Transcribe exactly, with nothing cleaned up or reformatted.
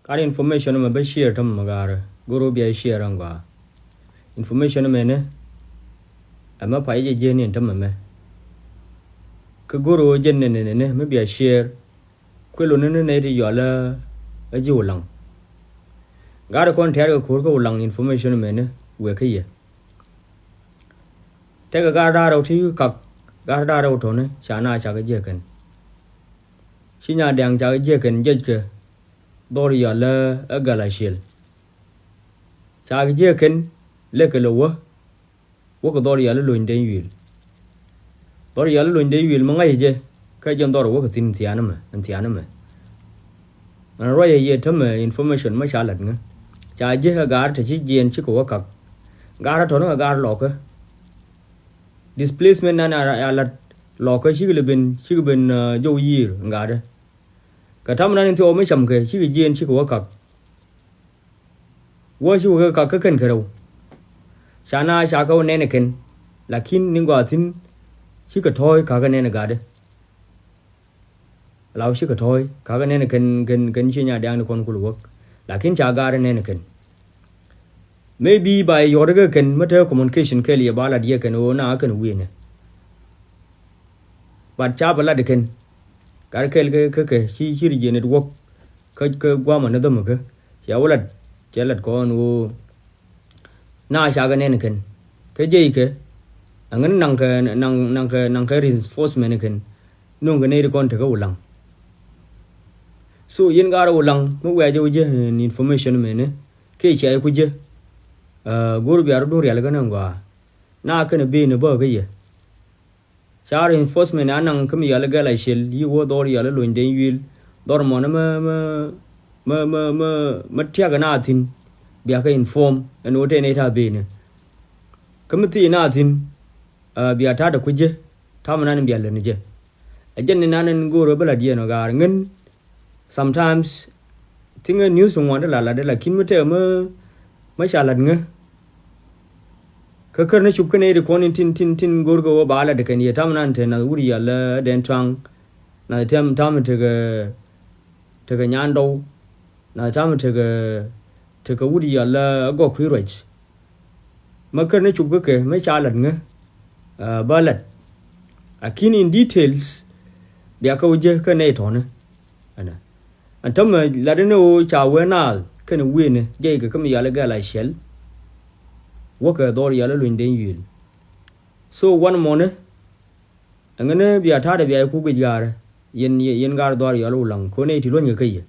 Gat information mɛ bä share tämɛ mɛ gaarä. Go̱r wä bia share ɛn gɔaa. Information mɛ ni ɛmɛ pay jɛ jiɛn in tämɛ mɛ. Kä go̱r wä jɛn ni ni ni ni mi bia share. Kuël wä ni ni nɛy ti yɔal ɛ ji̱ Wulaŋ. Gaarä kɔn tɛɛr kɛ ko̱r kä Wulaŋ information mɛ ni wëë kä yɛ. Tekɛ gaarä da̱ŋ rɛw ti kak, gaarä da̱ŋ rɛw tɔ̱ni ca na cakɛ jiäk kɛn. Ci Nyaadiaŋ cakɛ jiäk kɛn jɛc kɛ dhɔr yɔal ɛ Galaciel. Cakɛ jiäk kɛn lek kɛ lɛ wä, wä kɛ dhɔr yɔal ɛ Lony Deny Wi̱i̱l. Dhɔr yɔal ɛ Lony Deny Wi̱i̱l mi ŋa̱c jɛ kä jɛn dhɔr wä kɛ thi̱n thiaani mɛ, ɛn thiaani mɛ. Ɛn ruac ɛ yɛ tämɛ information mɛ ca lat ŋä. Ca jiäk ɛ gaarä te ci jiɛn cikɛ wä kak. Gaarä tɔ̱ni kɛ gaarä lɔkä. Displacement nan a lat lɔkä cikɛ lɛ ben, cikɛ ben, uh, jɔw yiër ŋa̱a̱dä. Kɛ ta̱mɛ nan in thiɔw mi cam kɛ cikɛ jiɛn cikɛ wä kak. Wä cikɛ wä kak kä kɛn kɛ rɛw. Ca na ca kɛ wä nɛn ɛ kɛn. Lakin ni gɔaa thi̱n cikɛ tɔ̱ɔ̱c ka̱kä nɛn ɛ ga̱a̱dä. Law cikɛ tɔ̱ɔ̱c ka̱kä nɛn ɛ kɛn, kɛn, kɛn ci Nyaadiaŋ ni kɔn kul wäk. Lakin ca ga̱a̱dä nɛn ɛ kɛn. Maybe ba yɔt kä kɛn mi te communication kɛl yɛ ba lat yɛ kɛn ɣöö na kɛn wi̱i̱nɛ. But ca bä lat kɛn. Gat kɛl kä, kä, kä, ci, ci ri jiɛ network. Kä, kä guamä ni dhämä kä. Cia wä lat, cia lat kɔn ɣöö na ca kɛ nɛn kɛn. Kä jiɛc kɛ, ɛŋän naŋ kɛ, naŋ, naŋ kɛ, naŋ kɛ reinforcement kɛn. Nuŋ kɛ nɛy ti kɔn tekä Wulaŋ. So, yɛn gaarä Wulaŋ, mi wiaa jɛ wä jɛ, eh, information mɛnɛ. Kɛ cia yɛ ku jɛ. Eh, go̱r bia rɔ duŋ rial kɛn ɛn gɔaa. Na kɛn ben ɛ bä kä yɛ. Ca reinforcement a naŋ kä mi yɔal ɛ Galaciel, yi wä dhɔr yɔal ɛ Lony Deny Wi̱i̱l. Dhɔr mɔnɛ mɛ, mɛ, mɛ, mɛ, mɛ, mɛ tiak ɛ na thi̱n. Bia kɛ inform, ɛn wä tɛn ɛ ta ben ɛ. Kä mi thii na thi̱n, eh, bia ta̱a̱dɛ ku jɛ, ta̱a̱ mi nan bia lät ni jɛ. Ɛ jɛn ni nan ɛn go̱o̱r ɛ bä lat yɛn ɔ gaar ŋän. Sometimes thiŋɛ news ti ŋuan ti la lat, lakin mi tɛk mi, mi ca lat ŋä. Kä kär ni cup kä nɛy ti kɔn in tin, tin, tin go̱o̱r kɛ wä ba lat kɛn yɛ ta̱a̱ mi nan te nath wut yɔal ɛ Dɛn Tuaŋ. Nath tɛm, ta̱a̱ mi tekɛ, tekɛ Nyandɔw. Nath ta̱a̱ mi tekɛ, tekɛ wut yɔal ɛ Gɔk Kui̱ Ruac. Mä kär ni cup kä kɛ, mä ca lat ŋä, ah, bä lat. Lakin in details, bia kä wä jɛ kä nɛy tɔ̱ni. Ɛnɛ. Ɛn tämɛ lat ni ɣöö ca wee naath kɛn wi̱i̱ni, jɛy kɛ kä mi yɔal ɛ Galaciel. Wäkɛ dhɔr yɔal ɛ Lony Deny Wi̱i̱l. So, wan mɔni, ɛŋäni bia ta̱a̱dɛ bia yɛ ku guic gaarä. Yɛn, yɛn, yɛn gaarä dhɔr yɔal ɛ Wulaŋ, kɔn nɛy ti luɔ̱ny kɛ kä yɛ.